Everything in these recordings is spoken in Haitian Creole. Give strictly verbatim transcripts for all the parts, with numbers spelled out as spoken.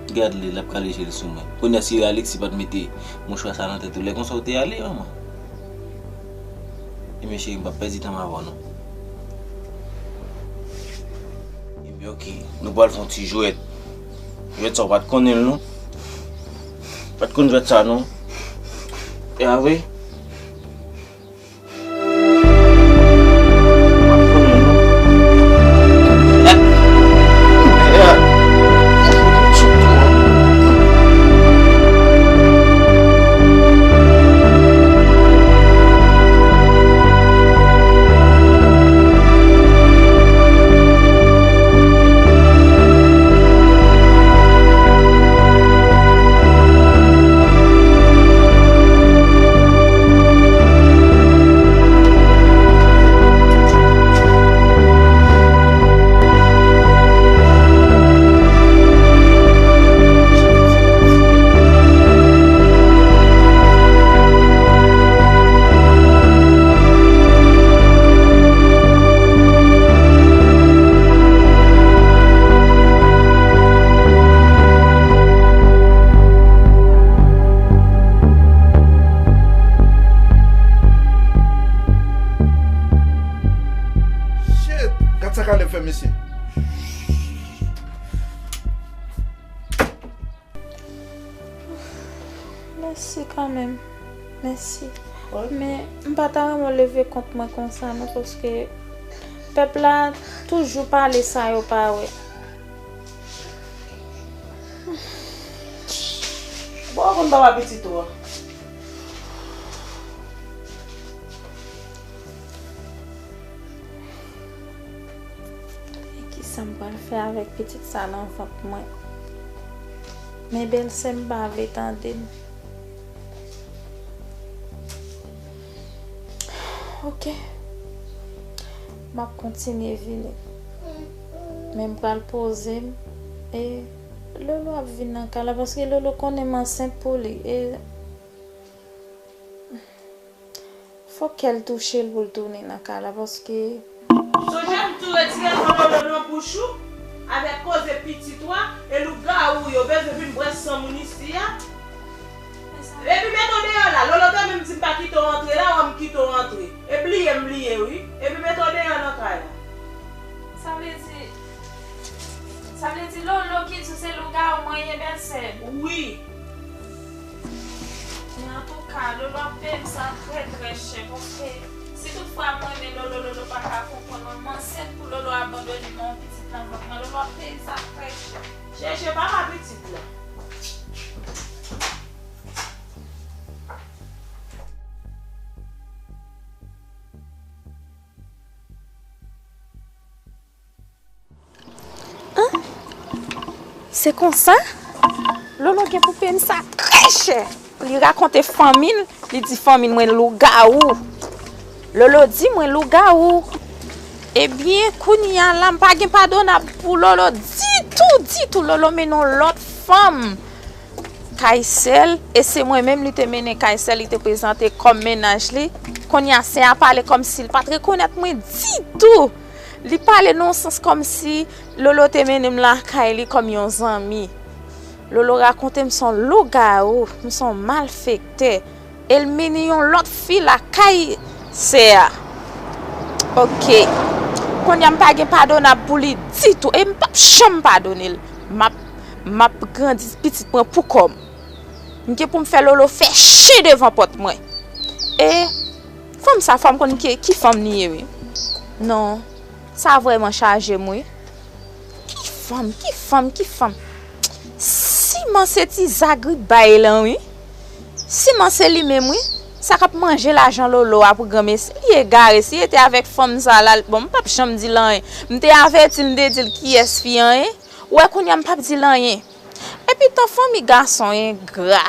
Gad li, l ap kale je l sou mwen. Kounye a, si Alexis pa t mete mouchwa sa nan tèt ou, lè konsa w te ale, manman. Ebyen, cheri, m p ap pèdi tan m avè w, non. Ebyen, oke, nou pral fè yon ti jwèt. Jwèt sa, w pa t konnen l, non. W pa t konn jwèt sa, non. E a vre? Shit! Gad sa Caleb fè mesye. Mèsi kanmenm. Mèsi. Men, m pa ta renmen w leve kont mwen konsa, non, paske pèp la toujou pale sa yo pa wè. Bon, ou konn papa pitit ou a? E kisa m pral fè avèk pitit sa nan vant mwen? Men bèlsè m pa vle tande m. Oke. M ap kontinye vini. Men m pral poze m. E Lolo ap vin nan kay la, paske Lolo konnen m ansent pou li. E fòk kè l touche l pou l tounen nan kay la, paske Sonje m tou retire non Lolo nan bouch ou, avèk koze pitit ou a, e lougawou yo bezwen vin bwè san moun isi a. Epi mete w deyò la, Lolo te menm di m pa kite w antre la, wè m kite w antre. E bliye m bliye wi, epi mete w deyò nan kay la. Sa vle di, sa vle di Lolo ki di w se lougawou mwen ye, bèlsè? Wi. Men antouka, Lolo ap peye m sa trè, trè chè, paske si toutfwa m renmen Lolo, Lolo pa ka konprann mwen, m ansent pou Lolo abandone m, yon pitit nan vant mwen, Lolo ap peye m sa trè chè. Chèche papa pitit la. An? Se konsa? Lolo gen pou peye m sa trè chè. Li rakonte fanmi l, li di fanmi l mwen lougawou. Lolo di mwen lougawou. Ebyen, kounye a la, m pa gen padonab pou Lolo ditou, ditou. Lolo mennen yon lòt fanm kay sè l, e se mwen menm li te mennen kay sè l, li te prezante kòm mennaj li. Kounye a, sè a pale kòmsi l pa t rekonèt mwen ditou. Li pale nan yon sans kòmsi Lolo te mennen m lakay li kòm yon zanmi. Lolo rakonte m se yon lougawou, m se yon malfektè. E l mennen yon lòt fi lakay sè a. Oke. Kounye a m pa gen padonab pou li ditou. E m p ap janm padone l. M ap, m ap grandi pitit mwen pou kò m. M gen pou m fè Lolo fè chen devan pòt mwen. E fanm sa, fò m konn ki, ki fanm li ye, wi. Non, sa vrèman chaje m, wi. Ki fanm, ki fanm, ki fanm? Siman se ti zagribay lan, wi. Siman se li menm, wi. Sa k ap manje lajan Lolo a pou granmesi. Li egare, si li te avèk fanm sa la, bon, m p ap janm di l anyen. M te avèti l, m te di l kiyès fi an ye. Ou wè kounye a m p ap di l anyen. Epi tan fanmi gason engra,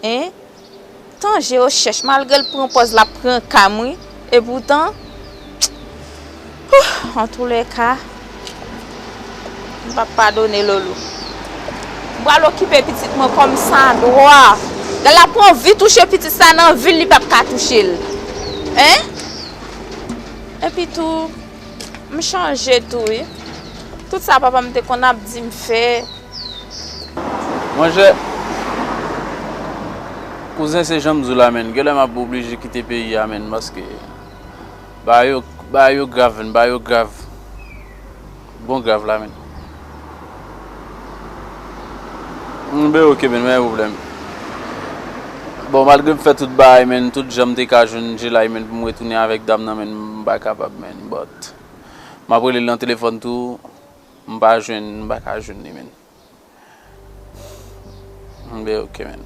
en? Tan je yo chèch, malgre l pran pòz l ap pran ka m, wi. Epoutan, antoulèka, m p ap padone Lolo. M pral okipe pitit mwen kòm sa dwa. Lè l ap anvi touche pitit sa nan vi l, li p ap ka touche l. En? Epi tou, m chanje tou, wi. Tout sa papa m te konn ap di m fè, Monchè, kouzen, se jan m di w la, menn. Genlè m ap oblije kite peyi a, menn, paske bagay yo, bagay yo grav, menn, bagay yo grav. Bon grav la, menn. M ben oke, menn, pa gen pwoblèm. Bon, malgre m fè tout bagay, menn, tout jan m te ka jwenn Jelay, menn, pou m retounen avèk dam nan, menn, m pa kapab, menn, but m ap rele l nan telefòn tou, m pa jwenn, m pa ka jwenn li, menn. M ben oke, menn.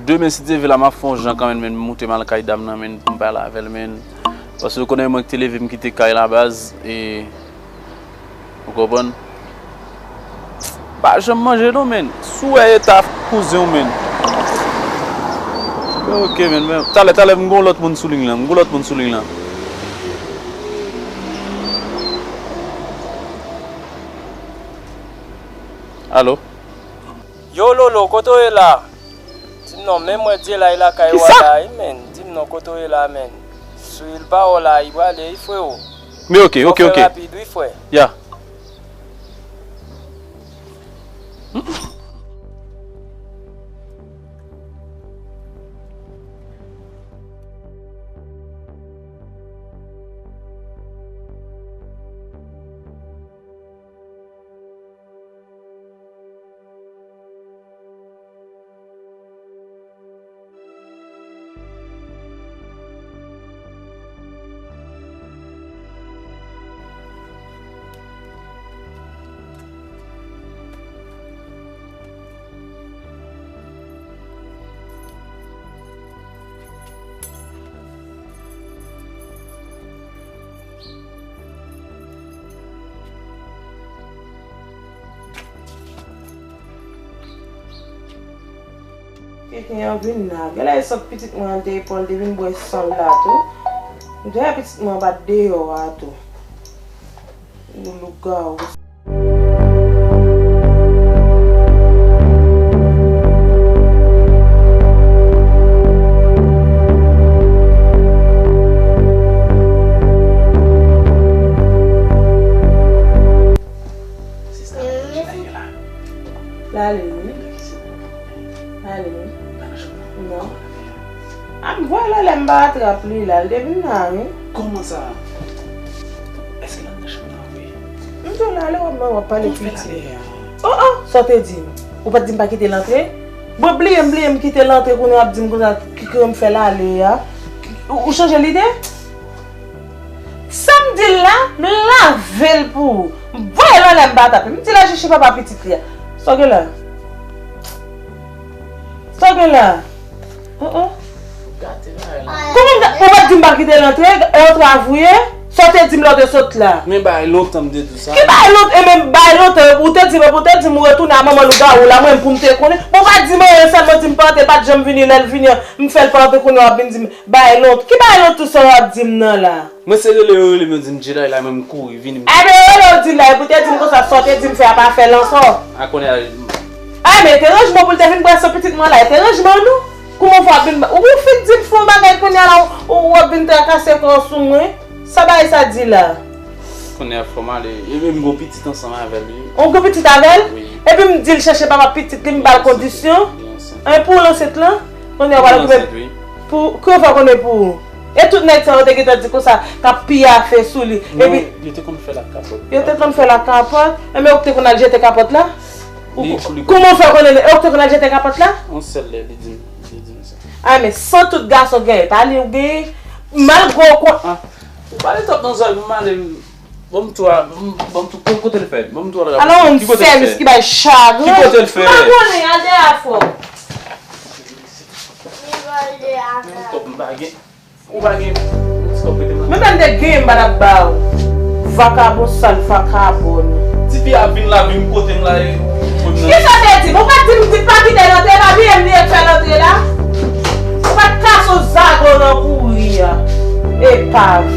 Demen, si Dye vle, la, m ap fè yon jan kanmenm, menn, m moute m al kay dam nan, menn, pou m pale avè l, menn. Paske w konnen mwen ki te leve m kite kay la, baz, e ou konprann? Pa janm manje non, menn. Si w wè eta kouzen w, menn. Ok, menn, menn. Talè, talè, m gon lòt moun sou liy lan. M gon lòt moun sou liy lan. Alo? Yo, Lolo, kote w ye la? Di m non, men mwen Dyelay lakay ou a la, wi, menn. Di m non, kote w ye la, menn? Swiv pawòl la, li prale, wi, frewo. Men ok, ok, ok. Fò w fè rapid, wi, frè. Ya. Keke an vin la. Genlè e sant pitit mwen an te pran, li te vin bwè san l la tou. M te wè pitit mwen an pa t deyò a tou. Lougawou. Sista, Angela ye la. L ale wi. L ale wi. Non. A m voye l anlè, m pa atrap li la, l te vin la wi. Kòman sa? Èske l anndan chanm nan vre? M di w l ale, w ap, w ap pale piti. Kòman w fè l ale a? Oh, oh, sa w te di m? Ou pa t di m pa kite l antre? Bon, bliye m, bliye m kite l antre, kounye a w ap di m konsa, ki, ki m fè l ale a? Ou, ou chanje lide? Sa m di l la, m lave l pou ou. M voye l anlè, m pa tape. M di l al chèche papa pitit li a. Sa w gen la? Sa w gen la? Oh, oh. Kòman m ta, ou pa t di m pa kite l antre, e antre avouye? Sa w te di m lè w te sot la? Men bay lontan m te di w sa. Ki bay lontan? E men bay lontan, ou te di m, ou te di m ou retounen a manman lougawou la, mwen menm pou m te konnen. Bon, ou pa t di m anyen, sèlman di m pa antre, pa t janm vini, lè l vini an, m fè l pa antre, kounye a w ap vin di m bay lontan. Ki bay lontan sa w ap di m nan la? Mwen se rele yo rele m, yo di m Jelay la, mwen m kouri vini. Ebyen, yo rele w di l la, epi w te di m konsa, sa w te di m fè a pa fè l ankò. A kounye a. A, men te ranjman pou l te vin bwè san pitit mwen la, e te ranjman nou. Kouman w fè w ap vin, ou, ou fin di m fè yon bagay kounye a la, ou, ou ap vin trakase kò w sou mwen. Sa bagay sa di la? Kounye a fò m ale, e, e m gon pitit ansanm avè l, wi. Ou gon pitit avè l? Wi. Epi m di l chèche papa pitit li, m ba l kondisyon? Li ansent. An, pou l ansent lan? Kounye a w pral okipe pou, ki w fè konnen pou ou? E tout nèg sa yo te gentan di konsa, k ap piyafe sou li. Non, epi yo te konn fè l ak kapòt. Yo te konn fè l ak kapòt? Enben, ou te konn al jete kapòt la? Kouman w fè konnen, e ou te konn al jete kapòt la? Yon sèl lè, li di m, li di m sa. A, men san tout gason genyen, pa li ou genyen, malgre w konn. A, ou pale twòp nan zòrèy m, m ale, ban m tou a, ban m tou, kote l fè? Ban m tou a. Ala yon sèvis ki bay chagren. Ki kote l fè? M pa konnen, al dèyè a fò. Menm kòb m pa gen. Ou pa gen ti kòb prete m la? Menm lè m te genyen, m pa t ap ba ou. Vakabon sal vakabon. Tifi a vin la, vin kote m la, e ou konn nan. Kisa w te di m? Ou pa t di m, di m pa kite l antre, e pa bliye m li e fè l antre la? Ou pa t kase yon zago nan kouri a. Epav.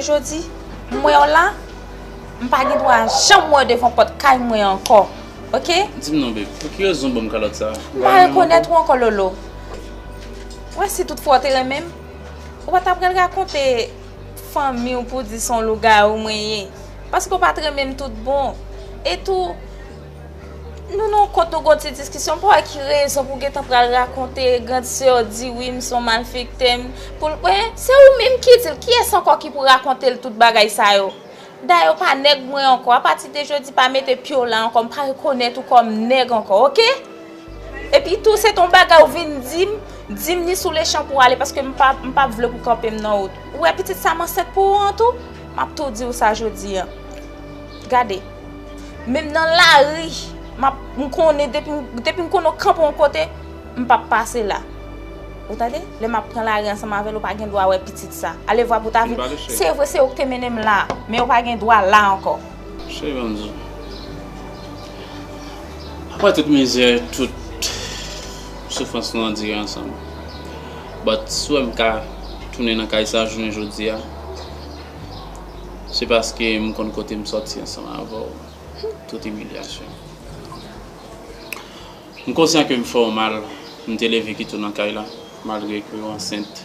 Jodi, m wè w la, m pa gen dwa janm wè w devan pòt kay mwen ankò. Oke? Di m non, babe, pou ki rezon w ban m kalòt sa a? M pa rekonèt ou ankò, Lolo. Wè, si toutfwa w te renmen m, ou pa t ap pral rakonte fanmi w pou di se yon lougawou mwen ye. Paske w pa t renmen m tout bon. E tou, nou nan yon kont, nou gen yon ti diskisyon, m pa wè ki rezon pou w gentan pral rakonte grande sœur di wi, m se yon malfektè, m, pou l, wè, se ou menm ki di l, kiyès ankò ki pou rakonte l tout bagay sa yo? Dayè, w pa nèg mwen ankò. Apati de jodi, pa mete pye w la ankò. M pa rekonèt ou kòm nèg ankò, oke? Epi tou, se t on bagay ou vin di m, di m ni sou lechan pou w ale, paske m pa, m p ap vle pou w kanpe m nan wout. Ou wè pitit sa m ansent pou ou an tou? M ap tou di w sa jodi a. Gade, menm nan lari, m ap, m konnen depi, depi m konnen w kanpe yon kote, m p ap pase la. Ou tande? Lè m ap pran lari ansanm avè l, ou pa gen dwa wè pitit sa. Alevwa pou ta vin. Se vre, se ou ki te mennen m la, men ou pa gen dwa la ankò. Cheri, ban m di w. Apre tout mizè, tout soufrans nou andire ansanm. But si w wè m ka tounen nan kay sa jounen jodi a, se paske m konn kote m sòti ansanm avè w. Tout imilyasyon. M konsyan ke m fè w mal, m te leve kite w nan kay la, malgre ke w ansent.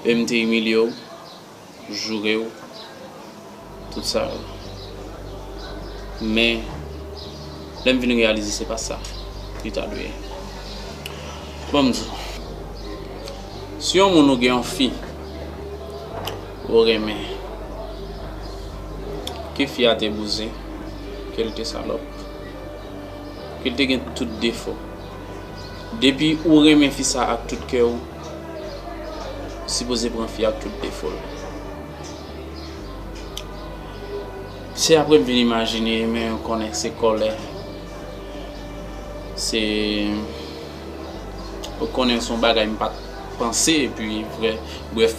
E m te imilye w, joure w, tout sa yo. Men, lè m vin reyalize se pa sa li ta dwe ye. Ban m di w, si yon moun ou gen yon fi ou renmen, ke fi a te bouzen, ke l te salòp, ke l te gen tout defo. Depi ou renmen fi sa ak tout kè w, ou sipoze pran fi ak tout defo l. Se apre m vin imajine, men ou konnen se kòlè. Se, ou konnen se yon bagay m pa t panse, epi vrè, brèf,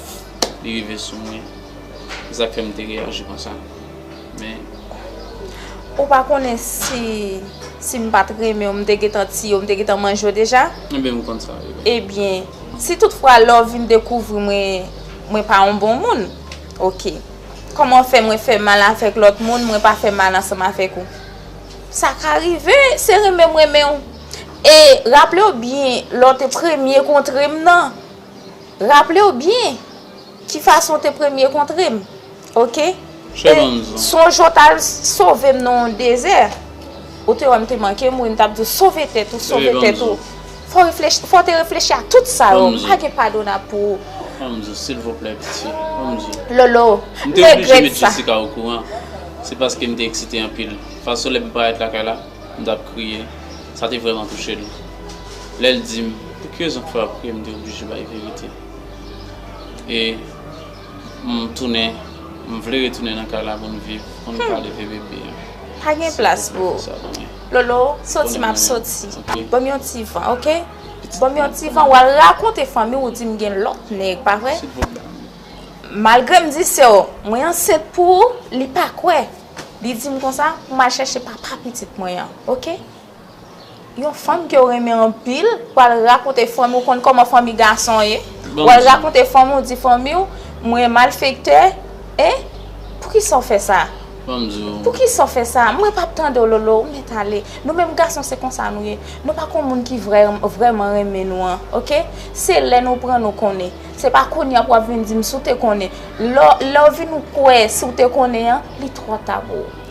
li rive sou mwen. Se sa k fè m te reyaji konsa. Men, ou pa konnen si, si m pa t renmen w, m te gentan tiye w, m te gentan manje w deja? Ebyen, m konn sa, wi. Ebyen, si toutfwa lè w vin dekouvri mwen, mwen pa yon bon moun, oke. Kòman fè mwen fè mal avèk lòt moun, mwen pa fè mal ansanm avèk ou? Sa ka rive, se renmen m renmen w. E raple w byen, lè w te premye kontre m nan. Raple w byen ki fason w te premye kontre m, oke? Chè, e ban m di w, sonje w t al sove m nan yon dezè. Ou te wè m te manke mouri, m t ap di w, sove tèt ou, sove tèt ou. Fò w reflechi, fò w te reflechi a tout sa yo. M pa gen padonab pou ou. Ban m di w, silvouplè, piti. Ban m di w. Lolo, m te oblije met Jessica okouran. Se paske m te eksite anpil. Fason lè m parèt lakay la, m t ap kriye. Sa te vrèman touche l. Lè l di m, pou ki rezon k fè w ap kriye, m te oblije bay verite. E m tounen, m vle retounen nan kay la pou n viv, pou n ka leve bebe a. Pa gen plas pou ou. Lolo, soti m ap soti. Ban m yon ti van, oke? Ban m yon ti van, w al rakonte fanmi w, ou di m gen lòt nèg, pa vre? Silvouplè. Malgre m di sè w, mwen ansent pou ou, li pa kwè. Li di m konsa, pou m al chèche papa pitit mwen an, oke? Yon fanm ke w renmen anpil, pral rakonte fanmi w, ou konn kòman fanmi gason ye. W al rakonte fanmi w, di fanmi w, mwen malfektè, en? Poukisa w fè sa? Ban m di w. Poukisa w fè sa? Mwen p ap tande w, Lolo, ou mèt ale. Nou menm gason, se konsa nou ye. Nou pa konn moun ki vrè-, vrèman renmen nou an, oke? Se lè nou pran nou konnen. Se pa kounye a pou w ap vin di m si w te konnen. Lè, lè w vin kwè si w te konnen an, li twò ta pou ou.